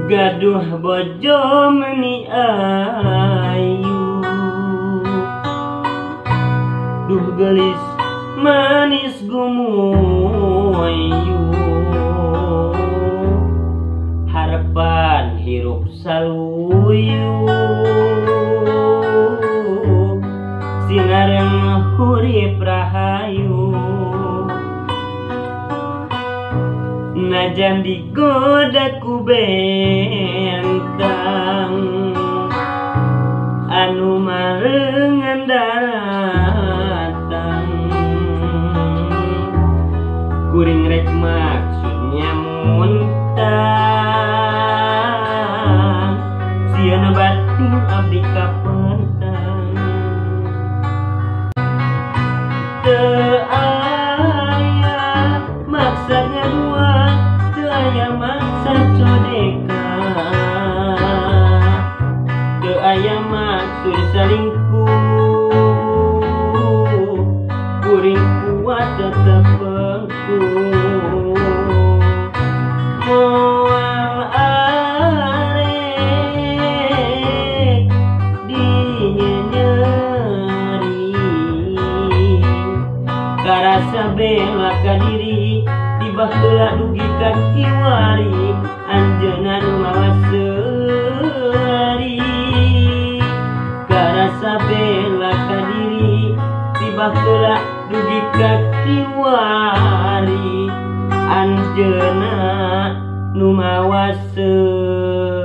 Gaduh bojo meni ayu, duh gelis manis gumuyu. Harapan hirup saluyu, sinareng hurip rahayu. Najan digoda ku bentang anu marengan daratang, kuring rek maksudnya muntang, sieun batin abdi kapentang. Teu aya maksad ngadua, teu aya maksad codeka, teu aya maksud salingkuh, kuring kuat tetep bengku. Moal arek dinyenyeri, karasa bela ka diri, tibah heula dugi ka kiwari, anjeunna nu mawa seuri. Karasa bela ka diri, tibah heula dugi ka kiwari, anjeunna nu mawa seuri.